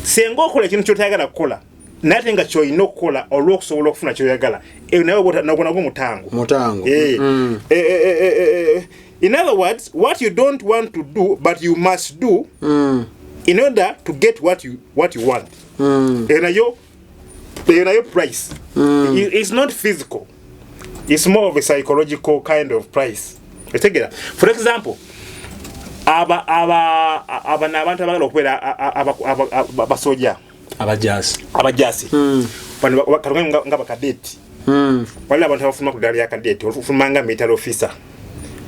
Senga okola ekintu kyotayagala kukola naye ate nga kyolina okukola olw'okusobola okufuna kyoyagala, eyo nawe nagwo nagwo mutango. Mutango. Eh. Eh, in other words, what you don't want to do but you must do in order to get what you want. Eyo nayo price. It's not physical, it's more of a psychological kind of price. Otegera? For example, aba n'abantu abagala okubeera abasoja, Abajasi. Abajasi bano katugambe nga bakadeti. Waliwo abantu abafuluma ku ddala lya kadeti, ofuluma nga military officer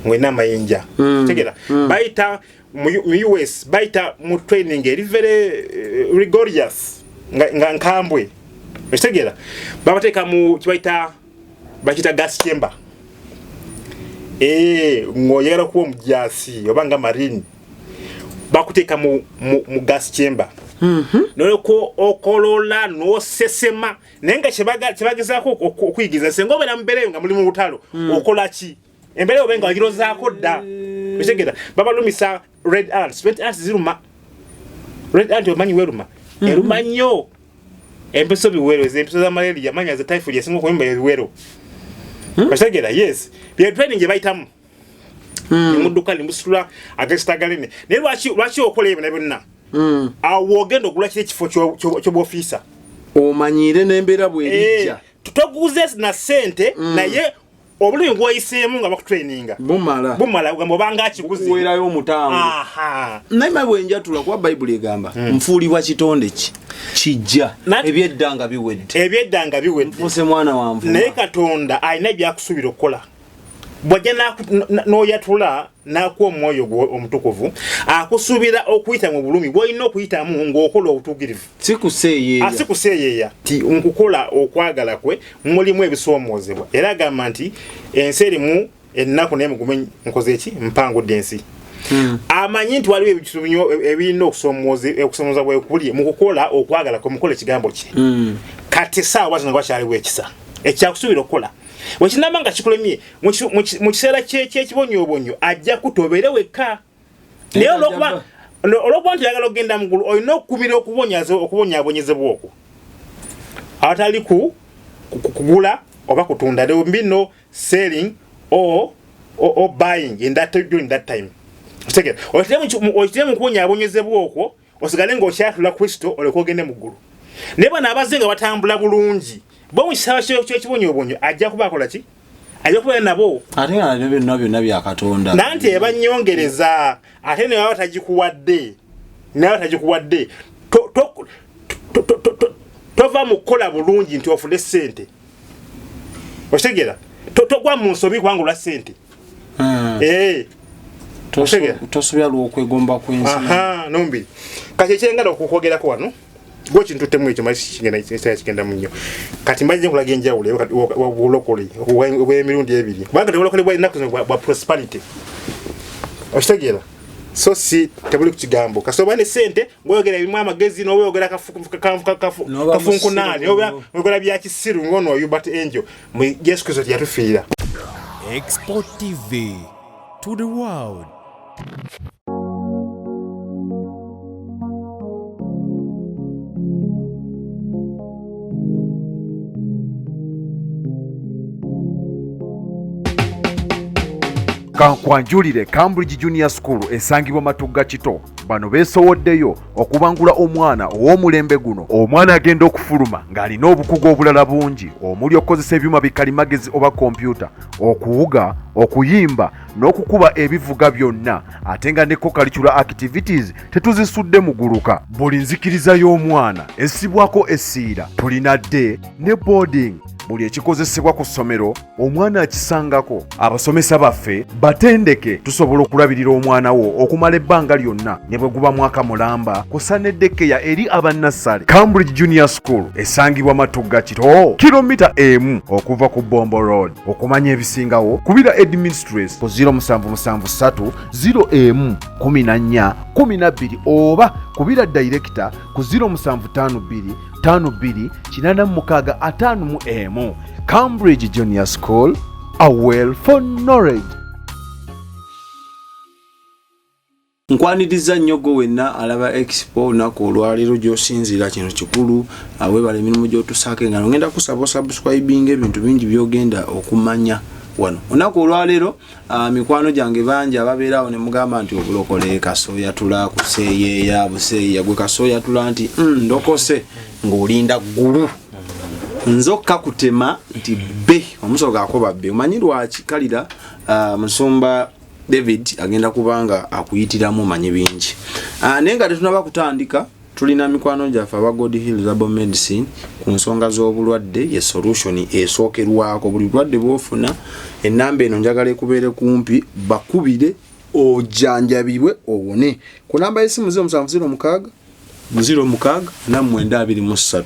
ng'olina amayinja. Tegera, bayita mu US, bayita mu training eri very rigorous, nga nkambwe. Okitegeera? Babateeka mu kibayita, bakiyita gas chamber. Ng'oyagala kuba omujasi oba nga marine, bakuteeka mu gas chamber noleko okolola n'osesema, naye nga kyebagezaako okuyigiza, senga obeera mu mbeera eyo nga muli mu lutalo, okola ki? Embeera eyo obe nga wagirozaako dda. Okitegeera? Babalumisa red ants. Red ants ziruma. Red ant omanyi weruma? Eruma nnyo. Empiso biwero, ezo empiso za malaria, manya za typhoid, yasinga okuyumba ebiwero. Okitegeera? Yes, bye training gye bayitamu, nemudduka nemusitula agesitagalene. Naye lwaki okola ebyo na byonna? Awo ogenda ogula kiri ekifo ky'obwofiisa. Omanyire n'embeera bwerijja. Toguze na sente, naye obulumi bwoyiseemu nga bakutraininga bumala. Bumala ogamba obanga akiguze. Kuweerayo omutango. Naye ma bwenjatula, kuba Bayibuli egamba nfuulibwa kitonde ki kijja, ebyedda nga biwedde. Ebyedda nga biwedde. Nfuuse mwana wanvuma. Naye Katonda alina byakusuubira okukola. Bw'ajja n'oyatula n'akuwa omwoyo gwo omutukuvu, akusuubira okuyita mu bulumi bw'olina okuyitamu ng'okola obutuukirivu. Si kuseeyeeya. Asi kuseeyeeya ti nkukola okwagala kwe mulimu ebisoomoozebwa, era agamba nti ensi erimu ennaku, naye mugume, nkoze eki? Mpangudde ensi. Amanyi nti waliwo ebizibu nnyo ebirina okusoomooza bwekuli mu kukola okwagala kwe, mukola ekigambo kye. Kati essaawa zino wakyaliwo ekisa ekyakusuubira okukola. Wekinamba nga kikulemye mu kiseera ky'ekibonyoobonyo, ajja kutta obeere wekka. Naye olwokuba nti oyagala okugenda mu ggulu, olina okukumira okubonyaabonyezebwa okwo awatali kugula oba kutunda. There will be no selling or buying during that time. Okitegera? Oyitire mu kubonyaabonyezebwa okwo, osigale ng'okyatula Kristo, oleke ogende mu ggulu. Naye bano abazze nga batambula bulungi bo, mu kisaawa ky'ekibonyoobonyo ajja kuba akola ki? Ajja kubeera nabo. Ate nga nabyo byonna byonna bya Katonda. Nanti ebanyongereza, ate ne baba tagikuwadde, naye tagikuwadde, tova mu kukola bulungi nti ofune sente. Okitegeera? Togwa mu nsobi kubanga olwa sente. Eh. Otegeera? Tosobya lwokwegomba kw'ensi. Aha, nomubiri. Kati ekyengala okukwogerako wano, gwe kintuttemu ekyo, mali kigenda kigenda mu nnyo. Kati mbajja nkulaga enjawulo obulokole obw'emirundi ebiri, kubanga tebulokole bwa ennaku zino bwa prosperity. Okitegeera? So si tebuli ku kigambo kasita oba ne sente ng'oyogera ebimu amagezi, n'oba oyogera N'oba kafunkunaani, musiru. oba oyogera bya kisiru ng'ono Hubert Angel. Mu Yesu Kristo teyatufiira. Export TV to the world. Kankwanjulire Cambridge Junior School esangibwa Matugga Kito. Bano beesowoddeyo okubangula omwana ow'omulembe guno. Omwana agenda okufuluma ng'alina obukugu obulala bungi, omuli okukozesa ebyuma bikalimagezi oba kompyuta, okuwuga, okuyimba n'okukuba ebivuga byonna, ate nga ne co-curricular activities tetuzisudde muguluka. Buli nzikiriza y'omwana essibwako essiira. Tulina day ne boarding. Buli ekikozesebwa ku ssomero omwana akisangako. Abasomesa baffe batendeke, tusobola okulabirira omwana wo okumala ebbanga lyonna ne bwe guba mwaka mulamba, kusa ne daycare eri abannassale. Cambridge Junior School esangibwa Matugga Kito, kilomita 1 okuva ku Bombo Road. Okumanya ebisingawo, kubira headmistress ku 0773 01 14 12, oba kubira director ku 0752 52 86 51. Cambridge Junior School, a well for knowledge. Nkwaniriza nnyo gwe wenna alaba Expo olunaku olwaleero gy'osinziira. Kino kikulu, weebala emirimu gy'otusaako engalo. Ngenda kusaba osubscribinga, ebintu bingi by'ogenda okumanya wano olunaku olwaleero. Mikwano gyange bangi ababeera awo ne mugamba nti obulokole kasooyatula kuseeyeeya buseeyeeya. Gwe kasooyatula nti ndokose ng'olinda ggulu, nzokka kutema nti bbe omusoga akoba bbe. Omanyi lwaki kalira? Musumba David agenda kubanga akuyitiramu, omanyi bingi. Naye nga tetunaba kutandika, tulina mikwano gyaffe aba God Hills Herbal Medicine ku nsonga z'obulwadde. Ye solution esookerwako buli bulwadde bwofuna. Enamba eno njagala ekubeere kumpi, bakubire ojanjabibwe owone ku namba y'essimu 0706 06 4923.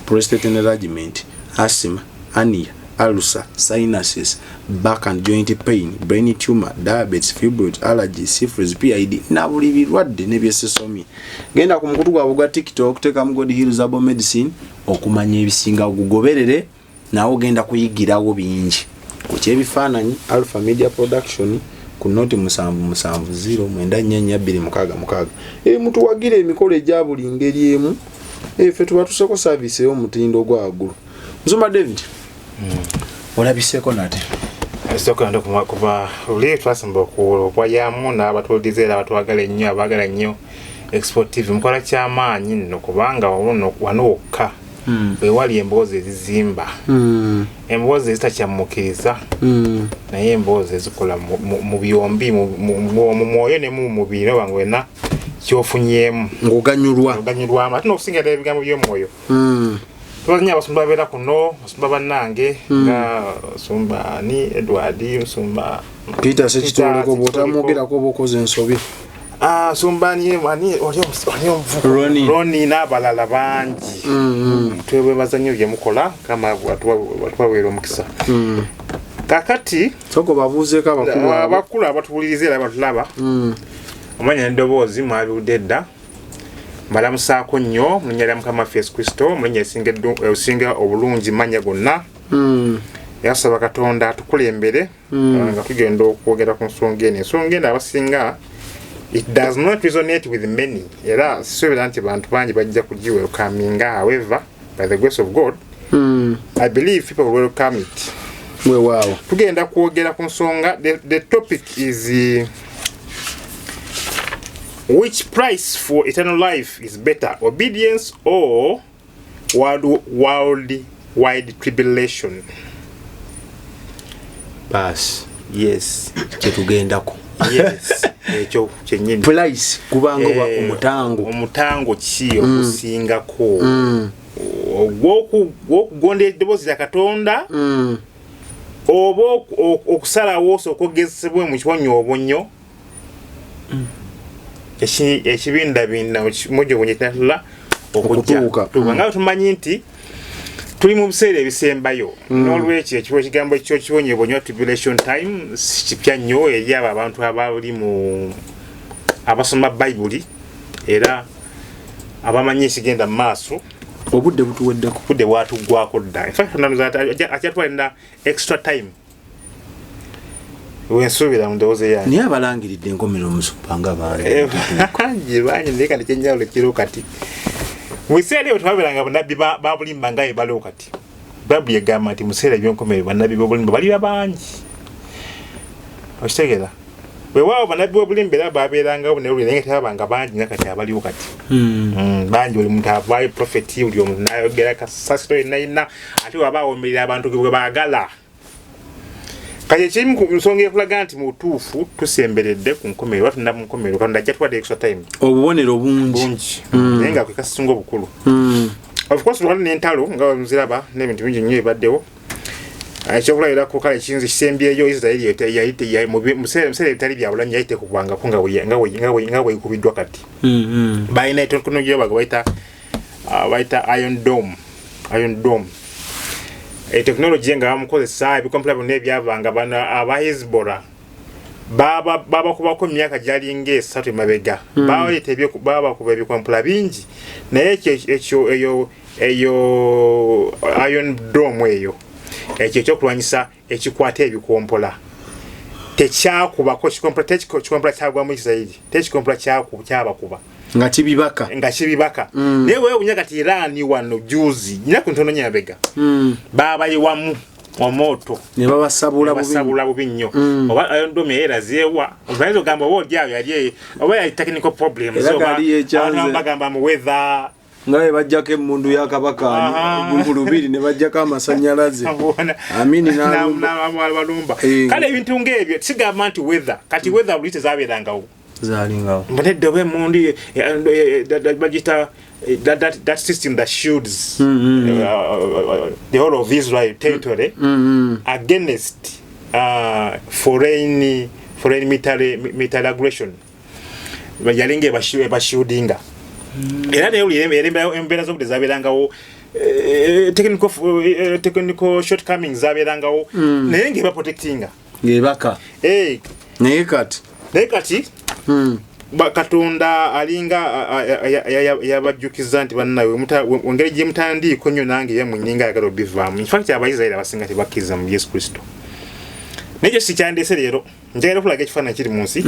Prostate enlargement, asthma, hernia, ulcer, sinuses, back and joint pain, brain tumor, diabetes, fibroid, allergy, syphilis, PID na buli birwadde nebyesesomye. Genda ku mukutu gwabwe gwa TikTok, teekamu God Hills Herbal Medicine okumanya ebisinga, ogugoberere, nawe ogenda kuyigirawo bingi. Ku kyebifaananyi, Alpha Media Production ku noti 770 944266. Mutuwagire emikolo egya buli ngeri emu, ffe tubatuseko service ey'omutindo ogwa waggulu. Musumba David, olabiseeko nate. Sooka ndo kuva luli twasemba okwayamu n'abatuwuliriza era abatwagala ennyo, abaagala ennyo Expo TV. Mukola kyamaanyi nno, kubanga wano wano wokka wewali emboozi ezizimba, emboozi ezitakyamukiriza, naye emboozi ezikola mu byombi, mu mwoyo ne mu mubiri, oba nga wena kyofunyeemu ng'oganyulwa. Oganyulwamu, ate n'okusinga ddala ebigambo by'omwoyo. Tubaza abasumba babeera kuno, basumba bannange nga sumba ni Edward, musumba Peter Sekitoleko, bw'otamwogerako oba okoze ensobi. Ah, sumba ani ani oli Ronnie. Roni n'abalala bangi. Twebebaza nnyo bye mukola, kama watubaweera omukisa. Kakati soko babuuzeeko abakulu abo. Abakulu abatuwuliriza era abatulaba, omanya n'eddoboozi mwabiwudde edda, mbalamusaako nnyo mu linnya lya Mukama waffe Yesu Kristo, mu linnya esinga obulungi mannya gonna. Era tusaba Katonda atukulembere nga tugenda okwogera ku nsonga eno. Ensonga eno abasinga, it does not resonate with many, era sisuubira nti bantu bangi bajja kugiwelcominga. However, by the grace of God, I believe people will welcome it. Weewaawo. Tugenda kwogera ku nsonga, the topic is which price for eternal life is better, obedience or world wide tribulation? Baasi. Yes. Kyetugendako. Yes, ekyo kyennyini. Price kubanga oba omutango. Omutango ki ogusingako, ogw'okugonda eddoboozi lya Katonda oba okusalawo osooka ogezesebwe mu kibonyoobonyo ekibindabinda mujobonyo kinatula okujja? Okutuuka. Tuuka. Nga tumanyi nti tuli mu biseera ebisembayo, n'olwekyo ekiwa ekigambo kyokibonyoobonyo, tribulation time, si kipya nnyo eri abo abantu abali mu abasoma Bayibuli era abamanyi ekigenda mu maaso. Obudde butuweddeko. Budde bwatuggwako dda. In fact, akyatwalina extra time, wensuubira mu ndowooza yange. Naye abalangiridde enkomerero, omusumba, nga bangi. Bangi, bangi, naye kati kyenjawulo kiriwo kati, mu biseera ebyo twabeeranga bannabbi ba bulimba nga bwe baliwo kati. Bayibuli egamba nti mu biseera ebyenkomerero bannabbi b'obulimba baliba bangi. Okitegeera? Weewaawo bannabbi b'obulimba era babeerangawo naye naye nga tebabanga bangi nga kati abaliwo kati. Bangi, buli muntu avaayo prophet, buli omuntu nayogera kasasiro yenna yenna, ate waba awomerera abantu bwe baagala. Kati ekirimu ku nsonga ekulaga nti mu butuufu tusemberedde ku nkomerero, batunda mu nkomerero, Katonda ajja tuwadde extra time. Obubonero bungi. Bungi, naye nga kwe kasinga obukulu, of course, lwali n'entalo nga muziraba n'ebintu bingi nnyo ebibaddewo. Ekyokulabirako kale kiyinza ekisembyeyo, Israeli yali mu biseera ebitali bya bulanyi yali tekubwangako nga bwekubiddwa kati. Balina tekinologiya baga bayita Iron Dome. Iron Dome tekinologiya nga bamukozesa ebikompula byonna ebyavanga bano aba Hezbollah babakubako emyaka gyalinga 3 emabega. Baleeta babakuba ebikompula bingi, naye ekyo eyo Iron Dome eyo, ekyo ekyokulwanyisa ekikwata ebikompola. Tekyakubako kikompula kyagwamu Isirayiri, tekikompula kyabakuba nga kibibaka, nga kibibaka. Naye weewunya kati Irani wano juzi nnaku ntono nnyo mabega baabayiwamu omwoto ne babasabula bubi. Basabula bubi nnyo. Oba Iron Dome erazeewa? Oyinza ogamba oba oli awo yali oba yali technical problems, Era oba gali yekyanze. abantu bagamba mu weather. Nga bwe bajjako emmundu ya Kabaka mu lubiri ne bajjako amasannyalaze. Amini n'alumba. Balumba. Eh. Kale ebintu ng'ebyo sigamba nti weather, kati weather buli tezabeerangawo. Zalingawo. Mbonedde oba emundu bagiyita that system that shields the whole of Israel territory against foreign military aggression yalinga ebashieldinga. Era naye oli embeera z'obudde zabeerangawo, technical shortcomings zabeerangawo, naye ng'ebaprotectinga. Ng'ebaka. Eh, naye kati naye kati Katonda alinga yabajjukiza nti bannawe engeri gye mutandiiko nnyo nange yammwe nninga ayagala obivaamu. Infact Abaisirairi abasinga tebakkiriza mu Yesu Kristo. Naye ekyo si kyandeese leero. Njagala okulaga ekifaananyi kiri mu nsi,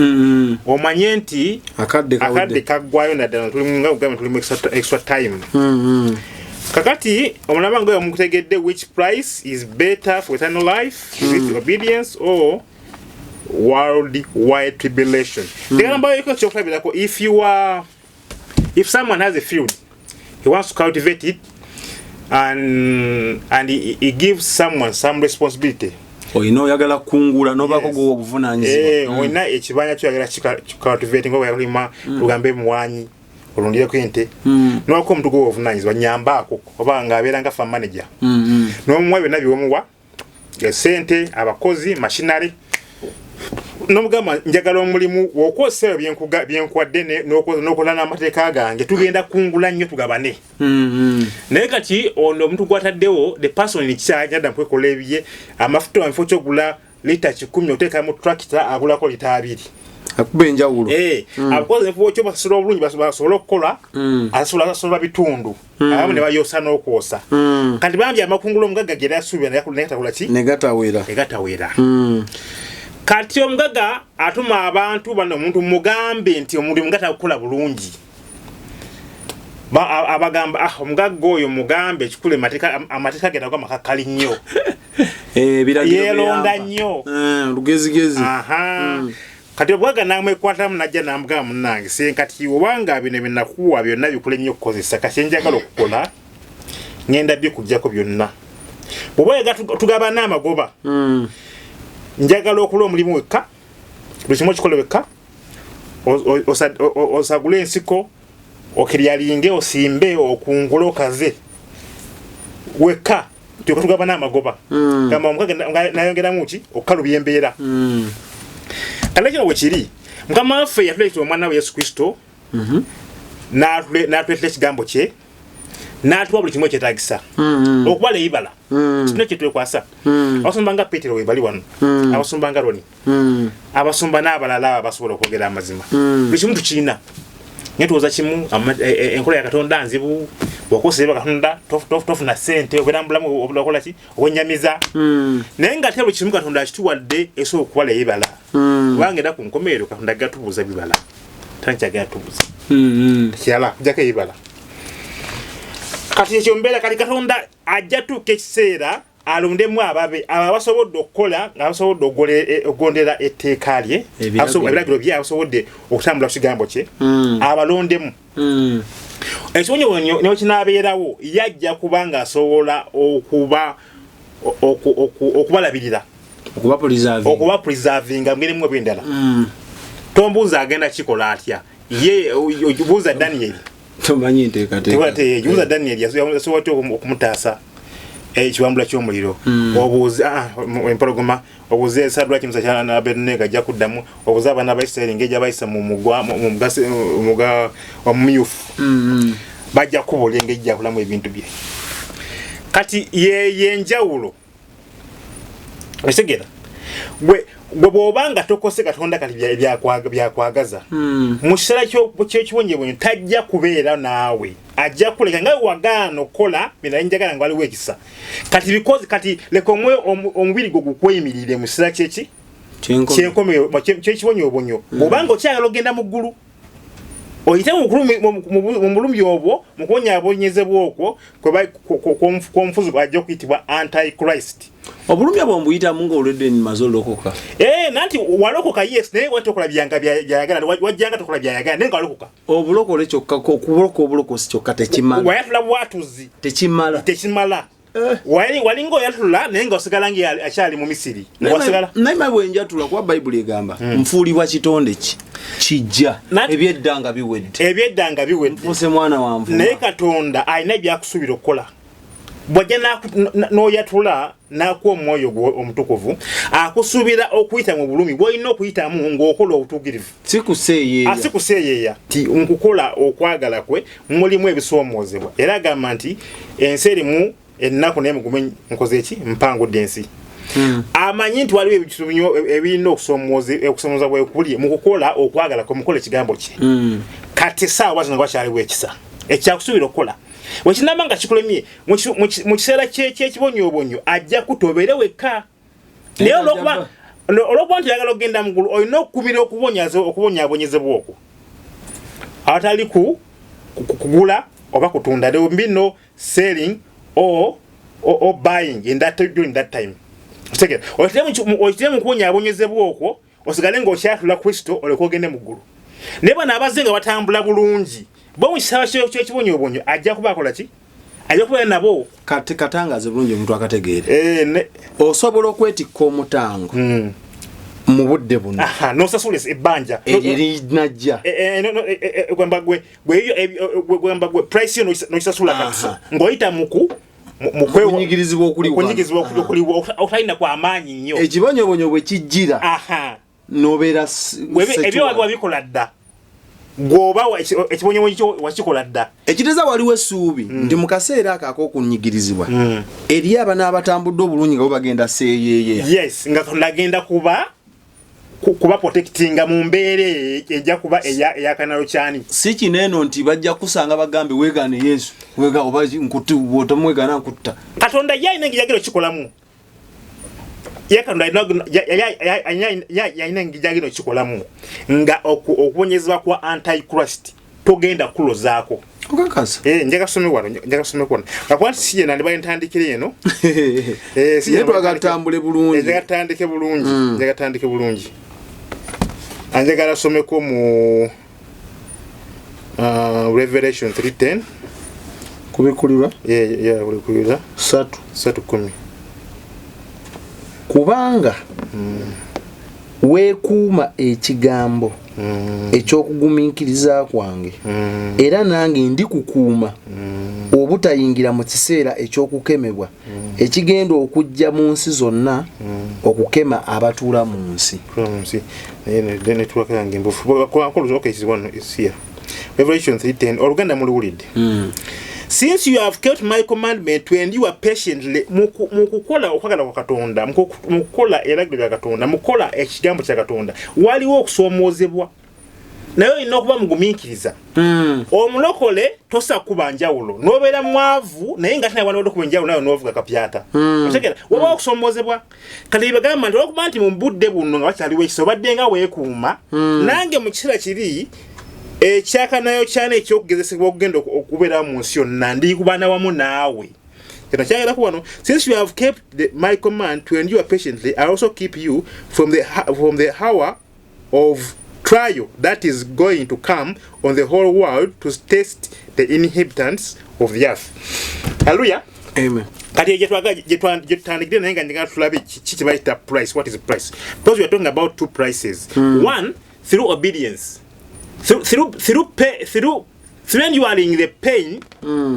omanye nti akadde akadde kawedde. Kaggwayo naddala nga kugamba tuli mu extra time. Kakati omulaba nga omukutegedde, which price is better for eternal life? Is it obedience or world wide tribulation? Njagala mbaweeko ekyokulabirako. If you are if someone has a field he wants to cultivate it and he gives someone some responsibility. Olina oyagala kukungula nobaako Yes. gwe obuvunanyizibwa. Eh, olina ekibanja kyoyagala cultivate nga oyagala tugambe emwanyi olundireko ente, nowako omuntu gwe obuvunanyizibwa, nyambaako, oba ng'abeera nga farm manager, n'omuwa byonna byomuwa, esente, abakozi, machinery, nomugamba njagala omulimu wokozesa ebyo byenkuwadde n'okola n'amateeka gange, tugenda kungula nnyo tugabane. Naye kati ono omuntu gwataddewo, the person in charge, adda mukwekola ebye, amafuta mu kifo kyogula lita 100 oteeka mu tractor agulako lita 20. Akuba enjawulo. Eh, abakozi mu kifo kyobasasula obulungi basobole okukola, asasula bitundu, abamu ne bayosa n'okwosa. Kati bambi amakungula omugagga gye yasuubira naye gatakola ki? Ne gatawera. Ne gatawera. Kati omugagga atuma abantu bano, omuntu mugambe nti omulimu nga takukola bulungi. Abagamba, ah, omugagga oyo mugambe ekikulu amateeka ge nago makakali nnyo. Eh, ebiragiro Yeelonda biyamba. nnyo. Eh, lugezigezi. Aha. Kati obugagga namwekwatamu najja namugamba, munnange kati obanga bino byenakuwa byonna bikule nnyo okukozesa, kati enjagala okukola ngenda bikugjako byonna, bw'oba oyagala tugabane amagoba, njagala okola omulimu wekka, buli kimu okikole wekka, osagule ensiko, okiryalinge, osimbe, okungule, okaze wekka, tuyoka tugabana amagoba. Gamba omugagga nayongeramu ki okukalubya embeera. Kale kino bwe kiri, Mukama waffe yatuleetera omwana we Yesu Kristo, n'atuleetera ekigambo kye, n'atuwa buli kimu ekyetaagisa okubala ebibala. Kino kyetwekwasa, abasumba nga Petero we bali wano, abasumba nga Roni, abasumba n'abalala abo abasobola okwogera amazima. Buli kimu tukirina, naye tuwoza kimu, enkola ya Katonda nzibu. Bw'okozesa ebya Katonda tofuna ssente, obeera mu bulamu obukola ki obwenyamiza. Naye nga ate buli kimu Katonda akituwadde esobola okubala ebibala, kubanga era ku nkomerero Katonda agatubuuza bibala, tani kyagala tubuuza kirala kujjako ebibala. Kati ekyo mbeera, kati Katonda ajja tuuka ekiseera alondemu ababe, abo abasobodde okukola, nga basobodde okugondera etteeka lye, Ebiragiro. Ebiragiro bye, abasobodde okutambula ku kigambo kye, abalondemu. Ekibonyobonyo nekinaabeerawo, yajja kuba nga asobola okubalabirira, okuba preserving. Okuba preservinga ngeri mu ebendala. Tombuuza agenda kikola atya ye, buuza Daniel. Tomanyi nteekateeka. Buuza Daniel yasobola atya okumutaasa ekiwambula ky'omuliro. Obuuze empologoma, obuuze Sadraki, Mesaki ne Abeduneego, ajja kuddamu. Obuuze abaana ba Isirayiri engeri gyabayisa mu mugwa mu mugga omumyufu, bajja kubuulira engeri gyakolamu ebintu bye. Kati yenjawulo okitegeera, gwe bw'oba nga tokose Katonda kati byakwagaza mu kiseera ky'ekibonyebonyo, tajja kubeera naawe, ajja kuleka nga wagaana okukola binaye njagala nga waliwo ekisa. Kati because kati leka omwoyo omubiri gwo gukweyimirire mu kiseera kyeki Kyekibonyoobonyo. Bwobanga okyagala okugenda mu ggulu, oyite mu bulumi obwo, mu kubonyaabonyezebwa okwo kw'omufuzi ajja okuyitibwa Antichrist. Obulumi obwo mbuyitamu ng'olwedde nmaze olokoka? Eh, nanti walokoka, yes, naye wali tokola byanga byayagala, wajjanga tokola byayagala, naye nga walokoka. Obulokole kyokka, okubuloka obulokosi kyokka tekimala. Wayatula bwatuzi. Tekimala. Tekimala. Walinga oyatula, naye nga osigala nga akyali mu Misiri. Wasigala Naye ma bwe njatula, kuba Bayibuli egamba nfuulibwa kitonde ki kijja, ebyedda nga biwedde. Ebyedda nga biwedde. Nfuuse mwana wanvuma. Naye Katonda alina ebyakusuubira okukola. Bw'ajja n'oyatula n'akuwa Omwoyo gwe Omutukuvu, akusuubira okuyita mu bulumi bw'olina okuyitamu ng'okola obutuukirivu. Si kuseeyeeya. Asi kuseeyeeya ti nkukola okwagala kwe mulimu ebisoomoozebwa, era agamba nti ensi erimu ennaku, naye mugume, nkoze eki? Mpangudde ensi. Amanyi nti waliwo ebizibu nnyo ebirina okusomooza bwekuli mu kukola okwagala kwe, mukola ekigambo kye. Kati essaawa zino wakyaliwo ekisa ekyakusuubira okukola. Wekinamba nga kikulemye mu kiseera ky'ekibonyoobonyo, ajja kutta obeere wekka, naye olwokuba nti oyagala okugenda mu ggulu, olina okukumira okubonyaabonyezebwa okwo awatali kugula oba kutunda. There will be no selling or buying during that time. Okitegera? Oyitire mu kubonyaabonyezebwa okwo, osigale ng'okyatula Kristo, oleke ogende mu ggulu. Naye bano abazze nga batambula bulungi bo, mu kiseera ky'ekibonyoobonyo ajja kuba akola ki? Ajja kubeera nabo. Kati katangaze bulungi omuntu akategeere. Eh, Osobola okwetikka omutango mu budde buno? Aha, n'osasula ebbanja Erinajja. Eh, eh, no, no, eh, eh, eh, gwamba gwe gwe price yo n'okisasula kati ng'oyita Kunyigirizibwa okuliwo. Kunyigirizibwa okuliwo okutalina kwa maanyi nnyo. Ekibonyobonyo bwe kijjira, nobeera Ebyo wabi wabikola dda, gwoba ekibonyobonyo kyo wakikola dda. Ekiteeza waliwo essuubi nti mu kaseera ako ak'okunyigirizibwa eri abana abatambudde obulungi nga bo bagenda seeyeeyeya. Yes, nga Katonda agenda kuba protectinga mu mbeera ejja kuba eyakanalo kyani. Si kino eno nti bajja kusanga bagambe weegaane Yesu, wega oba nkutu, bw'otamwegaana nkutta. Katonda ye alina engeri yagenda okikolamu. Ye Katonda alina engeri gyagenda okikolamu nga okubonyezebwa kwa Antichrist togenda kulozaako. Okakasa? Eh, njaga some wano, njaga some wano, kakuba nti si yenandiba ntandikire eno. Eh, si Naye ye twagala tutambule bulungi. Njagala tutandike bulungi, njagala tutandike bulungi. Anjagala someko mu Revelation 3:10. Kubikulirwa. Yeah, kubikulirwa. 3. 3:10. Kubanga weekuuma ekigambo ekyokugumiikiriza kwange, era nange ndikukuuma obutayingira mu kiseera eky'okukemebwa ekigenda okujja mu nsi zonna okukema abatuula mu nsi. Nsi naye network yange mbufu. Okay, is one is here, Revelation 3:10. Oluganda muluwulidde. Since you have kept my commandment to endure patiently, mu kukola okwagala kwa Katonda, mu kukola ebiragiro bya Katonda, mu kukola ekigambo kya Katonda, waliwo okusoomoozebwa, naye olina okuba mugumiikiriza. Omulokole tosa kuba njawulo n'obeera mwavu, naye nga tinaye waliwo okuba enjawulo nawe n'ovuga kapyata. Otegera? Wabawo okusoomoozebwa. Kati bagamba nti olwokuba nti mu budde buno nga wakyaliwo ekisa obadde nga weekuuma, nange mu kiseera kiri ekyakanayo kyana ekyokugezesebwa okugenda okubeera mu nsi yonna, ndi kubaana wamu naawe. Kino kyageraku wano: since you have kept my command to endure patiently, I also keep you from the hour of trial that is going to come on the whole world to test the inhabitants of the earth. Hallelujah. Amen. Kati gyetutandikire, naye nga njagala tulabe ki kye bayita price. What is price? Because we are talking about two prices. One, through obedience, through enduring the pain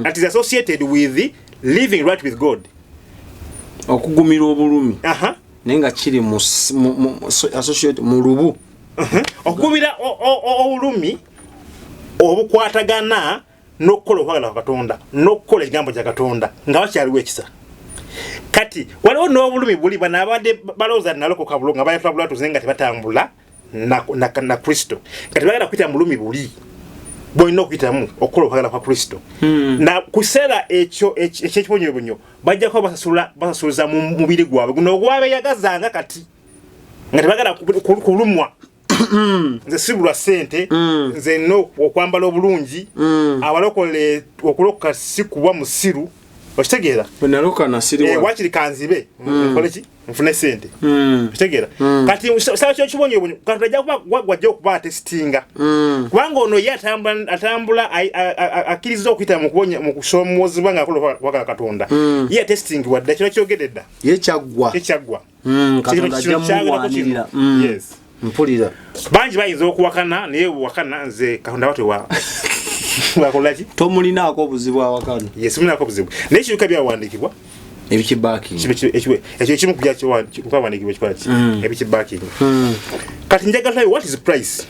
that is associated with living right with God. Okugumira obulumi naye nga kiri mu associate mu lubu. Okugumira obulumi obukwatagana n'okukola okwagala kwa Katonda n'okukola ekigambo kya Katonda nga wakyaliwo ekisa. Kati waliwo n'obulumi buli bano abadde balowooza nalokoka bulungi, nga bayatula bulatuze, nga tebatambula na Kristo, nga tebagenda kuyita mu bulumi buli bwolina okuyitamu okukola okwagala kwa Kristo. Na kuseera ekyo ekyekibonyobonyo bajja kuba basasula, basasuliza mu mubiri gwabwe guno ogwabeyagazanga kati. Nga tebagala kulumwa. Nze sibulwa sente, nze nina okwambala obulungi. Abalokole okulokoka si kuba musiru, okitegeera? Bwe naloka nasiriwa. Wakiri kanzibe, nkole ki, nfune sente. Okitegeera? Kati sawa kyokibonyobonyo, Katonda ajja kuba gwajja okuba atesitinga, kubanga ono ye atambula akkiriza okuyita mu kubonya, mu kusoomozebwa ng'akola okwagala Katonda. Ye atesitingibwa dda, kino kyogedde dda. Ye kyaggwa. Ekyaggwa. Katonda Kino ajja kyagerako kino. mumwanirira. Yes. Mpulira. Bangi bayinza okuwakana, naye wakana nze Katonda batwe wakolaki. Tomulinaako obuzibu awakano? Yes, mulinako obuzibu, naye kiruka byawandiikibwa. Ebikibacking. Ekyo ekimu ku byawandiikibwa ekikola ki, ebikibacking. Kati njagala tulabe what is price.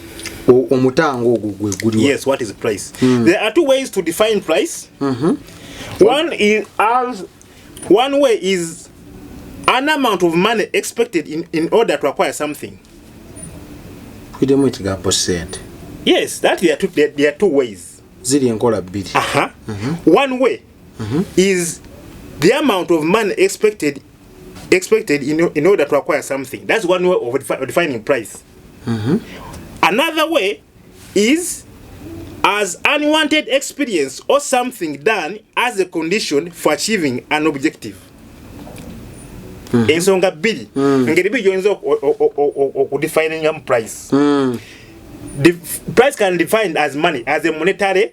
Omutango ogwo gwe guliwa? Yes, what is price? There are two ways to define price. One is as one way is an amount of money expected in order to acquire something. Twidemu ekigambo sente. Yes, that there are two ways. Ziri enkola bbiri. One way is the amount of money expected in order to acquire something. That's one way of defining price. Another way is as unwanted experience or something done as a condition for achieving an objective. Ensonga bbiri, engeri bbiri gyoyinza okudefiningamu price. The price can defined as money, as a monetary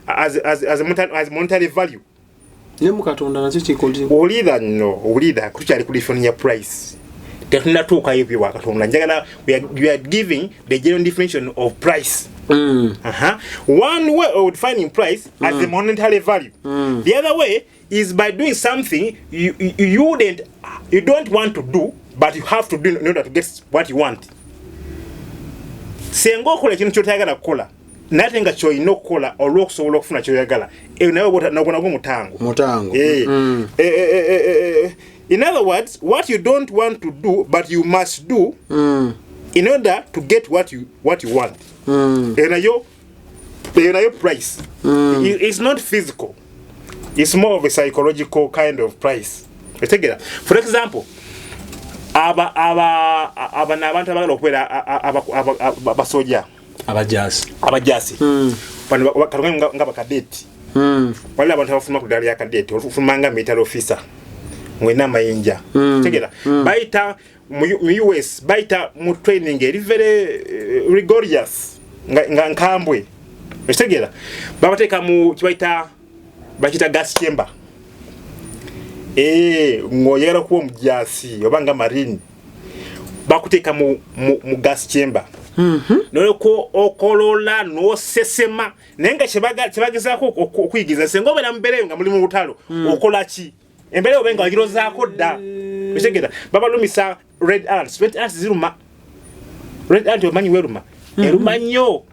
as monetary value. Ne mu Katonda nakyo kikoli? Owulira nno, owulira, tukyali ku definition ya price, tetunatuukayo byewa Katonda. Njagala we are giving the general definition of price. One way of defining price as the monetary value. The other way is by doing something you wouldn't, you don't want to do, but you have to do in order to get what you want. Senga okola ekintu kyotayagala kukola, naye ate nga kyolina okukola olw'okusobola okufuna kyoyagala, eyo naye nagwo nagwo mutango. Mutango. In other words, what you don't want to do but you must do in order to get what you want. Eyo nayo price. It's not physical, it's more of a psychological kind of price. Otegeera? For example, aba aba aba abantu abagala okubeera abasoja, Abajasi. Abajasi bano katonga nga bakadeti. Waliwo abantu abafuluma ku ddala lya kadeti, ofuluma nga military officer ng'olina amayinja. Tegera, bayita mu US, bayita mu training eri very rigorous, nga nkambwe. Ekitegeera, babateeka mu kibayita, bakiyita gas chamber. Ng'oyagala kuba omujasi oba nga marine, bakuteeka mu gas chamber, noleko okolola n'osesema, naye nga kyebagezaako okuyigiza, senga obeera mu mbeera eyo nga muli mu lutalo, okola ki? Embeera obe nga wagirozaako dda. Okitegeera? Babalumisa red ants. Red ants ziruma. Red ant omanyi weruma? Eruma nnyo.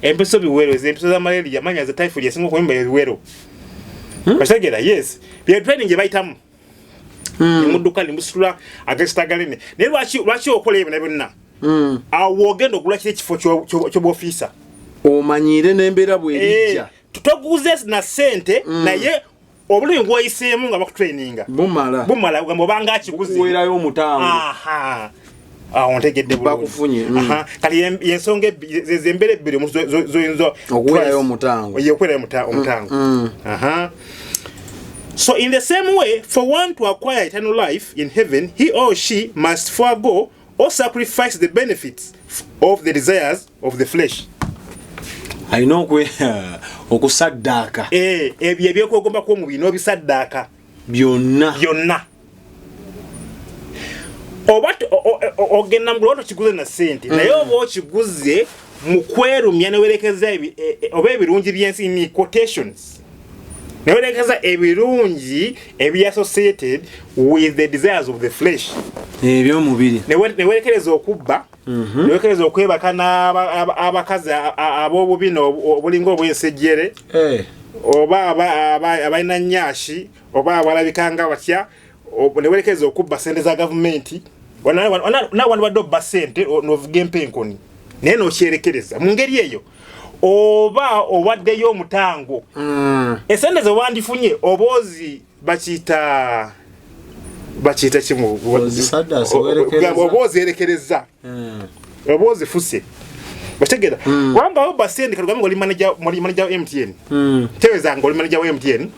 Empiso biwero, ezo empiso za malaria, manya za typhoid, esinga okuyumba ebiwero. Okitegeera? Yes, bye training gye bayitamu, nemudduka nemusitula agesitagalene. Naye lwaki okola ebyo na byonna? Awo ogenda ogula kiri ekifo ky'obwofiisa. Omanyire n'embeera bwerijja. Toguze na sente, naye obulumi bwoyiseemu nga bakutraininga bumala. Bumala ogamba obanga akiguze. Kuweerayo omutango. Aha, awo ntegedde bulungi. Bakufunye. Aha, kati yensonga ze embeera ebbiri omuntu zoyinza Okuweerayo omutango. Ye, okuweerayo omutango. Aha. So in the same way, for one to acquire eternal life in heaven, he or she must forego or sacrifice the benefits of the desires of the flesh. Alina okusaddaaka. Ebyo ebyekwegomba kw'omubiri n'obisaddaaka. Byonna. Byonna. Oba ogenda mugulu oba tokiguze na ssente, naye oba okiguze mu kwerumya newerekeza oba ebirungi by'ensi, in quotations, newerekeza ebirungi ebi associated with the desires of the flesh. Ebyomubiri. Newerekereza okubba, newerekereza okwebaka n'abakazi ab'obubina obulinga obw'ensejjere, oba abalina nyashi, oba abalabika nga batya, newerekeza okubba sente za gavumenti. Nawe wandibadde obba sente novuga empa enkoni, naye nokyerekereza mu ngeri eyo, oba owaddeyo omutango. Esente ze wandifunye oba ozi bakiyita Bakiyita kimu? Ozisaddaase, weerekereza. Oba ozerekereza, oba ozifuse, otegeera? Kubanga oba sente, katugambe nga oli manager wa MTN, teweeza nga oli manager wa MTN,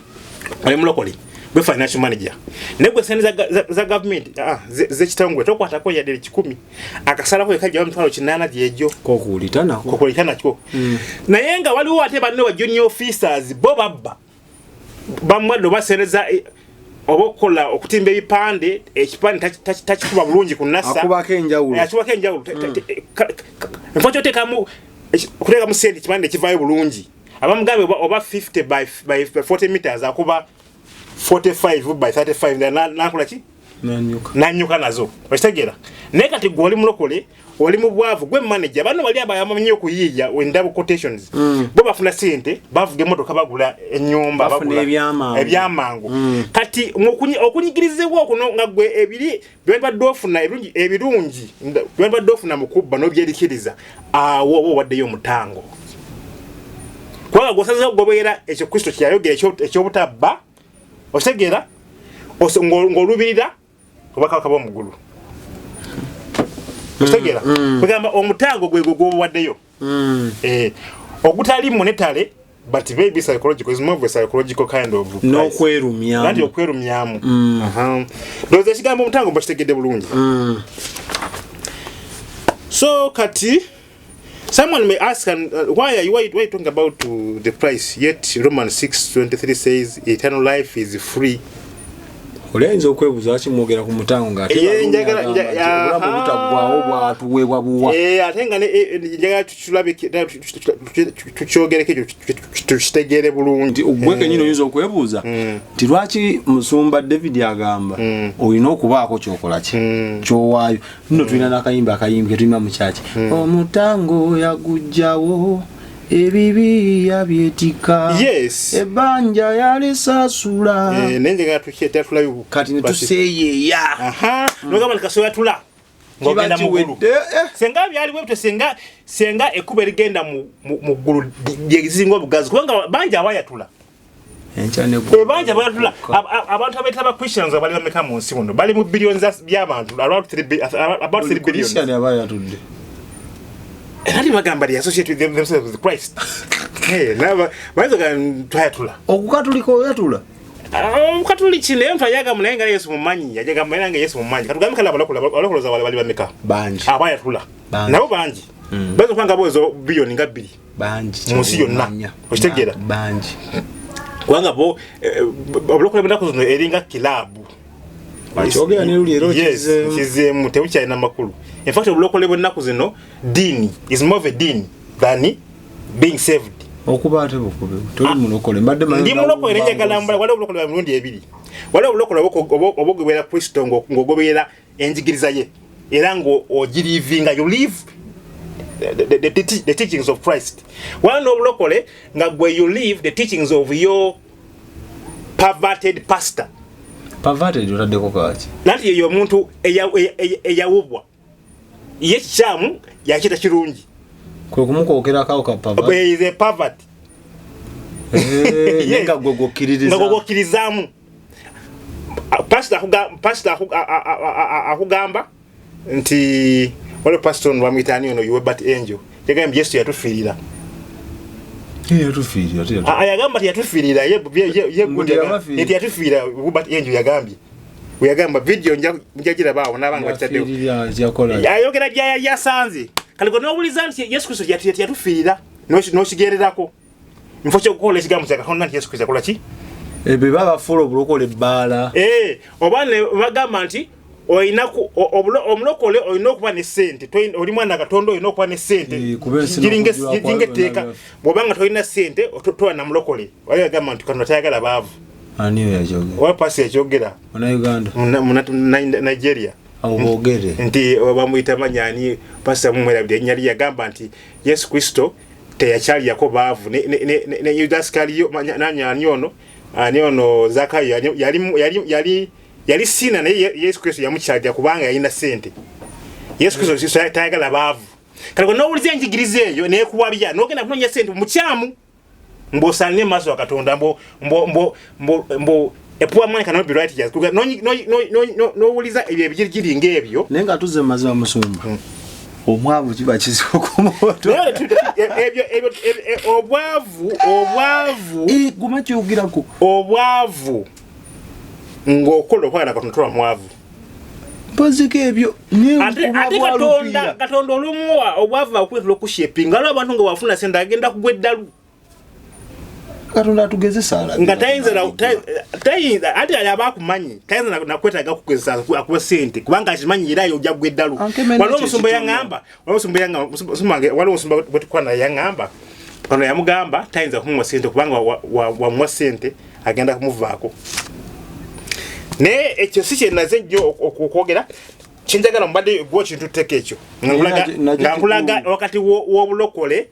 oli mulokole, gwe financial manager, naye gwe sente za gavumenti, z'ekitongole tokwatako yadde 100, akasalako ekajjawo 800,000 gyegyo. Kokuwulita nako. Kokulita nakyo. Naye nga waliwo ate banne ba junior officers, bo babba, bamwadde oba sente za oba okukola okutimba ebipande, ekipande takikuba bulungi ku nasa. Akubako enjawulo. Akubako enjawulo. Enfo kyotekamu okuteekamu sente, ekipande ekivaayo bulungi, abamugambe oba 50 by 40 meters, akuba 45 by 35, then nakola ki? Nanyuka. Nanyuka nazo, okitegeera? Naye kati gwe oli mulokole, oli mu bwavu, gwe manager, bano bali abamanyi okuyiiya in double quotations, bo bafuna sente, bavuga emotoka, bagula ennyumba, Bafuna bagula ebyamangu. Ebyamangu. Kati okunyigirizibwa okuno, nga gwe ebiri byebadde ofuna ebirungi byebadde ofuna mu kubba n'obyerikiriza, awo oba owaddeyo omutango, kubanga gwosazeho okugoberera ekyo Kristo kyeyayogera ekyobutabba, okitegeera? Ng'olubirira obwakabaka bw'omuggulu, okitegeera? Kwegamba omutango gwegwo gwobuwaddeyo. Ogutali monetary, but maybe psychological, is more of a psychological kind of price. N'okwerumyamu. Nanti okwerumyamu. Aha. Ndowooza ekigambo omutango mbakitegedde bulungi. So kati someone may ask, and why are you talking about the price, yet Romans 6:23 says eternal life is free? Oli ayinza okwebuuza lwaki mwogera ku mutango ng'ate Eh, Abaruumi agamba nti obulamu obutaggwaawo bwatuweebwa buwa. Eh, ate nga njagala tukirabe, tukyogereko ekyo, tukitegeere bulungi. Nti gwe kenyini oyinza okwebuuza nti lwaki musumba David agamba olina okubaako kyokola ki, kyowaayo. Nno tulina n'akayimba, akayimbi ketulima mu kyaki, omutango yagugjawo, ebibi yabyetika, ebbanja yalisasula. Eh, naye njagala tulabe. Kati ne tuseeyeeya. Aha, nogamba nti kasoyatula ng'ogenda mu ggulu. Kiba kiwedde, eh. Senga byaliwo ebyo, senga ekkubo erigenda mu ggulu lyezisinga obugazi, kubanga bangi abayatula. Enkya ne Eh, bangi abayatula. Abantu abeeta ba Christians abali bameka mu nsi muno? Bali mu billions by'abantu, about 3 billions. Christian aba yatudde. Era bagamba they associate with themselves with Christ. Eh, naba bayinza ogamba twayatula. Okukatulika oyatula. Omukatuliki naye omuntu ayagamba naye nga Yesu mumanyi, yajagamba naye nga Yesu mumanyi. Katugambe kale abalokole wala bali bameka Bangi. abayatula? Bangi. Nabo bangi, bayinza okuba nga baweza biliyoni nga 2 Bangi. Mu nsi yonna. Kyewuunya. Okitegeera? Bangi. Kubanga bo obulokole bw'ennaku zino eringa kilaabu. Wakyogera ne luli era Yes, okizeemu. kizeemu, tebukyalina makulu. In fact, obulokole bw'ennaku zino diini, is more of a deen than being saved. Okuba ate bukube toli mulokole, mbadde manyi. Ndi mulokole naye njagala mbala. Waliwo obulokole bwa mirundi ebiri. Waliwo obulokole oba ogoberera Kristo ng'ogoberera enjigiriza ye era ng'ogirivinga, you live the teachings of Christ. Waliwo n'obulokole nga gwe you live the teachings of your perverted pastor. Perverted otaddeko kaki? Nanti yeyo omuntu eyawubwa, ye kikyamu yakita kirungi. Kwe kumukookerako awo ka pervert. Is a pervert. Eh, naye nga gwe gwokkiririza. Nga gwokkirizaamu. Pastor akugamba nti waliwo pastor ono bamuyita ani ono, Uebert Angel, yagambye Yesu yatufiirira. Eh, yatufiirira ate Yagamba nti yatufiirira ye Mbu gundi teyabafiirira. Nti yatufiirira. Uebert Angel yagambye, weyagamba video njagiraba awo n'abanga bakitaddewo. Yafiirira, yakola. Ayogera gya yasanze kale gwe nowuliza nti Yesu Kristo yatufiirira, n'okigererako nfo kyokukola ekigambo kya Katonda nti Yesu Kristo yakola ki. Ebyo baba bafuula obulokole ebbaala. Eh, oba ne bagamba nti olina omulokole olina okuba ne sente. Oli mwana Katonda, olina okuba ne sente. Eh, kuba ensi n'okujula Kiringa kwayo etteeka. byonna. Bw'obanga tolina sente, toba na mulokole. Wali bagamba nti Katonda tayagala baavu. Ani oyo yakyogera? Oba pasi yakyogera. Munauganda? Nigeria. Abo boogere. Nti bamuyita manyani, pasita mumwerabire erinnya lye, yagamba nti Yesu Kristo teyakyaliyako baavu ne Yudas Kaliyo nani, ani ono, ani ono, Zakayo, yali sina, naye Yesu Kristo yamukyalira kubanga yalina sente. Yesu Kristo tayagala baavu. Kale gwe nowuliza enjigiriza eyo nekuwabya, nogenda kunoonya sente mukyamu, mbw'osaanire mu maaso wa Katonda, mbo mbo mbo mbo mbo. A poor man cannot be righteous. Nowuliza ebyo ebigirigiri ng'ebyo. Naye nga tuzze mu mazima, musumba, omwavu kiba kizibu okumuwoto. Naye ebyo obwavu Guma kyogirako. Obwavu ng'okola okwagala Katonda, toba mwavu. Mpoziko ebyo naye Ate oba Katonda bwalupiira. Katonda olumuwa obwavu akuleetera okushapinga. Waliwo abantu nga wafuna sente agenda kugwa eddalu. Katonda atugezesa alabe. Nga tayinza tayinza ati ali aba akumanyi, tayinza nakwetaaga kukugezesa akuwa sente, kubanga akimanyi era ojja kugwa eddalu. Ankemene. Waliwo Ekyo omusumba ekitono. yaŋŋamba, waliwo omusumba yaŋŋamba, omusumba wange, waliwo omusumba bwe tukwana yaŋŋamba, ono yamugamba tayinza kumuwa sente kubanga wamuwa sente agenda kumuvaako. Naye ekyo si kyenaze nnyo okwogera. Kyenjagala mubadde gwo kintutteko ekyo nga Nakyo nga nkulaga kikulu. wakati w'obulokole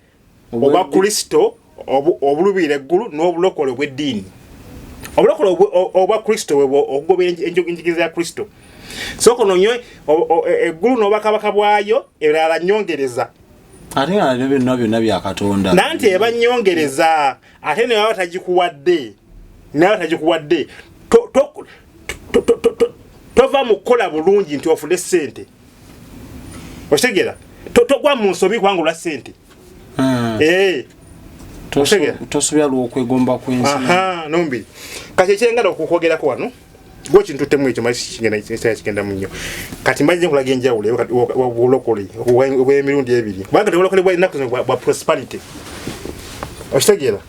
obwa Kristo obulubiira eggulu n'obulokole obw'eddiini. Obulokole obwa Kristo bwebwo okugobera enjigiriza ya Kristo. Sooka ononye eggulu n'obwakabaka bwayo, ebirala nyongereza. Ate nga nabyo byonna byonna bya Katonda. Nanti eba nyongereza, ate ne baba tagikuwadde, nawe tagikuwadde, tova mu kukola bulungi nti ofune sente. Okitegeera? Togwa mu nsobi kubanga olwa sente. Eh. Otegeera? Tosobya lwokwegomba kw'ensi. Aha, nomubiri. Kati ekyengala okukwogerako wano gwe kintuttemu ekyo kigenda mu nnyo. Kati mbajja nkulaga enjawulo obulokole obw'emirundi ebiri, kubanga tebulokole bwa ennaku zino bwa prosperity. Okitegeera?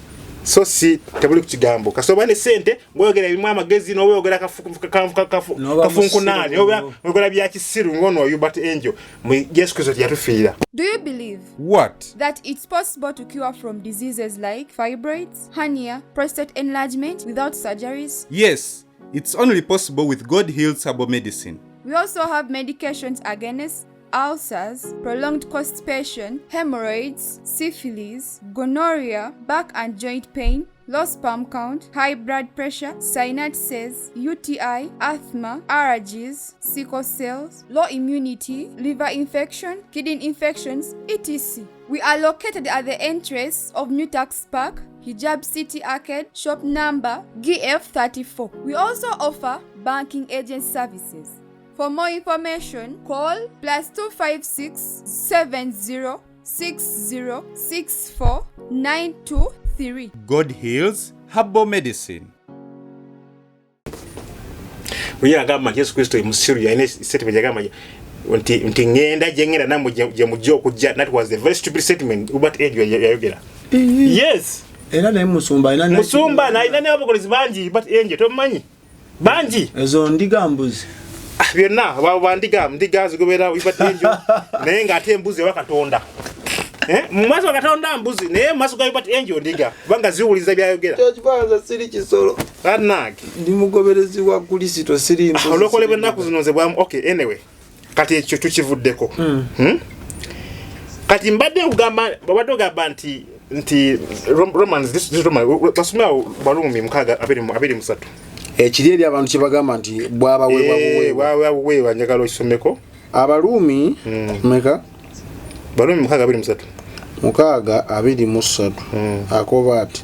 So si tebuli ku kigambo kasita oba ne sente ng'oyogera ebimu amagezi n'oba oyogera N'oba kafunkunaani musiru. oba oyogera bya kisiru ng'ono Uebert Angel. Mu Yesu Kristo teyatufiira. Do you believe What? that it's possible to cure from diseases like fibroids, hernia, prostate enlargement without surgeries? Yes, it's only possible with God Heals Herbal Medicine. We also have medications against ulcers, prolonged constipation, hemorrhoids, syphilis, gonorrhea, back and joint pain, low sperm count, high blood pressure, sinusitis, UTI, asthma, allergies, sickle cells, low immunity, liver infection, kidney infections, etc. We are located at the entrance of New Tax Park, Hijab City Arcade, shop number GF34. We also offer banking agent services. For more information, call +256 70 60 64 923. God Heals Herbal Medicine. Ye agamba nti Yesu Kristo ye musiru. Yalina statement yagamba nti ŋŋenda gye ŋŋenda nammwe gye mujja okujja. That was a very stupid statement Uebert Angel yayogera. Yes. Era naye musumba alina. Musumba alina n'abakolezi bangi. Uebert Angel tomumanyi? Bangi. Ezo ndiga mbuzi. Ah, byonna bandiga ndiga zigobera Uebert Angel, naye ng'ate embuzi ewa Katonda. Eh, mu maaso ga Katonda mbuzi, naye mu maaso ga Uebert Angel ndiga, kubanga ziwuliza byayogera. Kyokibanza siri kisolo. Bannange. Ndi mugoberezi wa Kristo, siri mbuzi. Olwokole bw'ennaku zino nze bwamu. Okay, anyway, kati ekyo tukivuddeko. Kati mbadde nkugamba, obadde ogamba nti Romans, this Roman, basomerawo Baruumi 6 23. Ekiri eri abantu kyebagamba nti bwabaweebwa buweebwa. Bwabaweebwa buweebwa, njagala okisomeko. Abaruumi meka? Baruumi 6 23. 6:23. Akoba ati,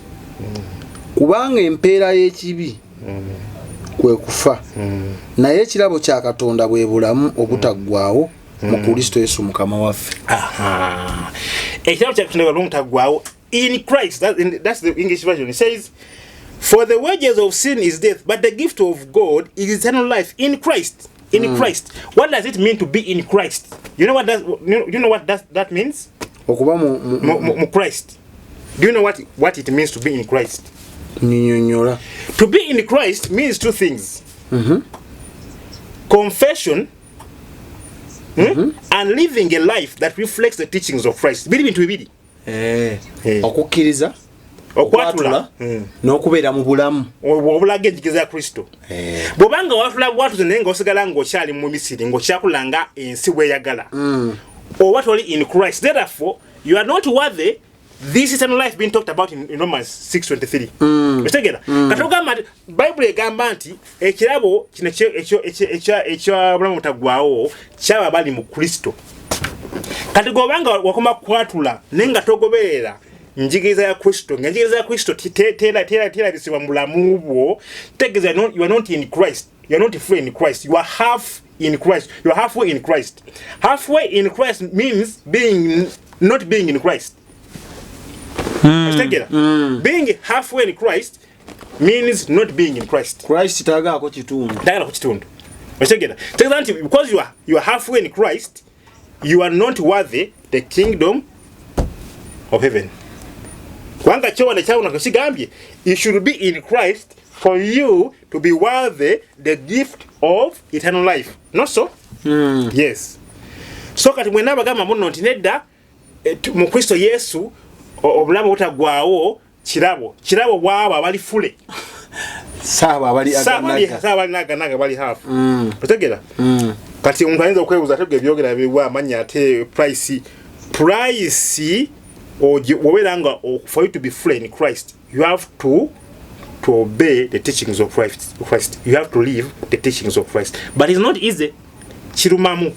kubanga empeera y'ekibi kwe kufa, naye ekirabo kya Katonda bwe bulamu obutaggwawo mu Kristo Yesu Mukama waffe. Aha. Ekirabo kya Katonda bwe butaggwawo in Christ. That's the English version. It says, "For the wages of sin is death, but the gift of God is eternal life in Christ." In Christ. What does it mean to be in Christ? You know what that means? Okuba mu Mu Christ. Do you know what it means to be in Christ? Nyinyonnyola. To be in Christ means two things. Confession and living a life that reflects the teachings of Christ. Biri bintu bibiri. Eh. Eh. Okukkiriza, Okwatula. okwatula n'okubeera mu bulamu obulaga enjigiriza ya Kristo. Eh. Bw'obanga watula bwatuze naye ng'osigala ng'okyali mu Misiri, ng'okyakola nga ensi bweyagala, oba toli in Christ. Therefore you are not worthy this eternal life being talked about in Romans 6:23. Okitegeera? Kati ogamba nti Bayibuli egamba nti ekirabo kino ekyabulamu butaggwawo kyaba bali mu Kristo. Kati gobanga wakoma kwatula naye nga togoberera Njigiriza ya Kristo, nga enjigiriza ya Kristo terabisibwa mu bulamu bwo, tegeeza you are not in Christ. You are not free in Christ. You are half in Christ. You are halfway in Christ. Halfway in Christ means being not being in Christ. Okitegeera? Being halfway in Christ means not being in Christ. Christ tagaako kitundu. Tagala ku kitundu. Okitegeera? Tegeeza nti because you are halfway in Christ, you are not worthy the kingdom of heaven, kubanga kyowana kyawona kigambye you should be in Christ for you to be worthy the gift of eternal life. Not so? Yes. So kati mwena abagamba muno nti nedda, mu Kristo Yesu obulamu butaggwawo kirabo, kirabo bwabo abali fully. Saaba abali aganaga. Saaba naganaga bali half. Otegera? Kati omuntu ayinza okwebuuza, ate gwe byogera biwa amannya, ate price wobeera nga for you to be free in Christ, you have to obey the teachings of Christ. You have to live the teachings of Christ, but it's not easy. Kirumamu,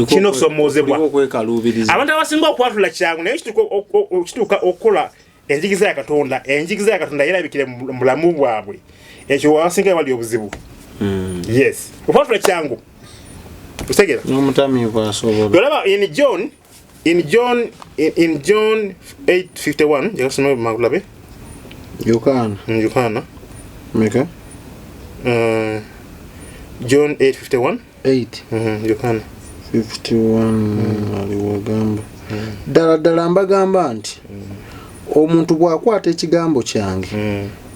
kirina okusomoozebwa. Kuliko okwekaluubiriza. Abantu abasinga okwatula kyangu, naye kituuka okukola enjigiriza ya Katonda, enjigiriza ya Katonda yerabikire mu bulamu bwabwe, ekyo abasinga bali obuzibu. Yes, okwatula kyangu. Otegera? N'omutamiivu asobola. Olaba in John 8:51, jakasoma magulabe. Yokaana. Yohana. Meka? John 8:51. 8. Yohana. 51 aliwagamba, ddala ddala mbagamba nti omuntu bw'akwata ekigambo kyange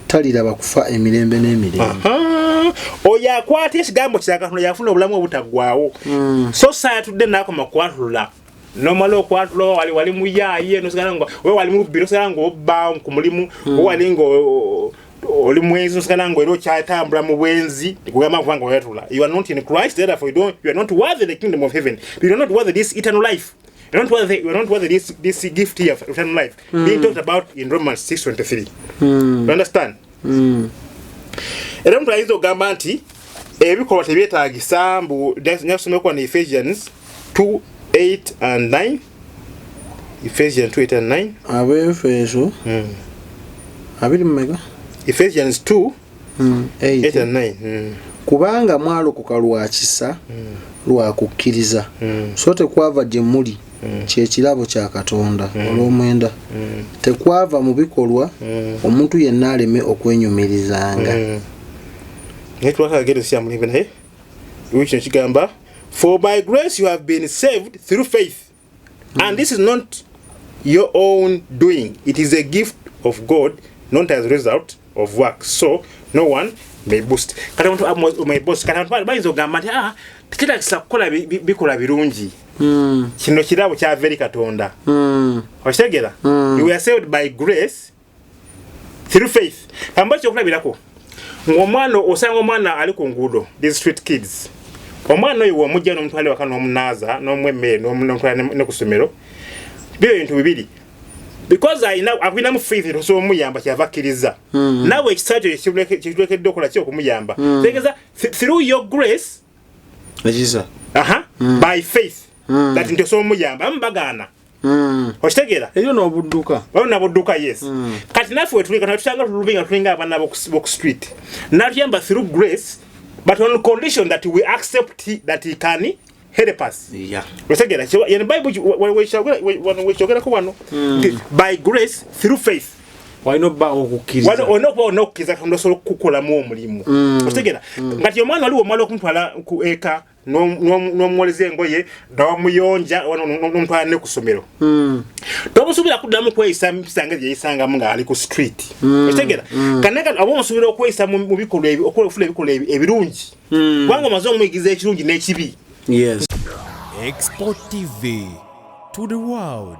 taliraba kufa emirembe n'emirembe. Aha. Oyo akwata ekigambo kya Katonda yafuna obulamu obutaggwawo. So saatudde nakoma kwatula, nomala okwatula, oba wali muyaaye nosigala nga oba wali mubbi nosigala nga obba ku mulimu, oba wali nga oli mwenzi nosigala nga era okyatambula mu bwenzi, kugamba kubanga wayatula, you are not in Christ. Therefore you are not worthy the kingdom of heaven. You are not worthy this eternal life. You are not worthy this gift here of eternal life being talked about in Romans 6:23. You understand? Era omuntu ayinza okugamba nti ebikolwa tebyetagisa, mbu nyasomeko ne Ephesians 2 8 and 9, Ephesians 2 8 and 9. Abeefeso abiri mumeka? Ephesians 2 8 8. and 9. Kubanga mwalokoka lwa kisa, lwa kukkiriza, so tekwava gye muli, kyekirabo kya Katonda. Olw'omwenda, tekwava mu bikolwa, omuntu yenna aleme okwenyumirizanga. Naye twakagere si yamulimbe, naye kino kigamba, "For by grace you have been saved through faith, and this is not your own doing. It is a gift of God, not as a result of work, so no one may boast." Kati omuntu may boast. Kati abantu bayinza okugamba nti, ah, tekyetagisa kukola bikolwa birungi, kino kirabo kyava eri Katonda. Okitegeera? You were saved by grace through faith. Kamba kyokulabirako, ng'omwana, osanga omwana ali ku nguudo, these street kids, omwana oyo womujja n'omutwala ewaka n'omunaaza n'omuwa emmere n'omutwala ne ku ssomero, byo ebintu bibiri, because alina akulinamu faith, tosobola omuyamba, kyava akkiriza. Naawe ekisa kyo kitulekedde okukola ki? Okumuyamba. Tegeeza through your grace. Ekisa. Aha, by faith that nti osobola omuyamba, abamu bagaana. Okitegeera? Eriyo n'obudduka. Waliwo nabudduka, yes. Kati naffe wetuli kati tusanga tulubi nga tulinga abaana boku street, natuyamba through grace, but on condition that we accept that he can help us. Otegeera? Yani Bible wekyogerako wano nti by grace through faith. Walina obbaawo okukkiriza. Olina okuba olina okukkiriza Katonda osobola okukukolamu omulimu. Otegeera? Ngati omwana waliwo omala okumutwala ku eka n'omuwoleza engoye n'omuyonja n'omutwala ne ku ssomero, tomusuubira kuddamu kweyisa mpisa nga gyeyisangamu ng'ali ku street. Otegeera? Kanaka oba omusuubira okweyisa mu bikolwa okufuna ebikolwa ebirungi, kubanga omaze omuyigiriza ekirungi n'ekibi. Yes. Export TV to the world.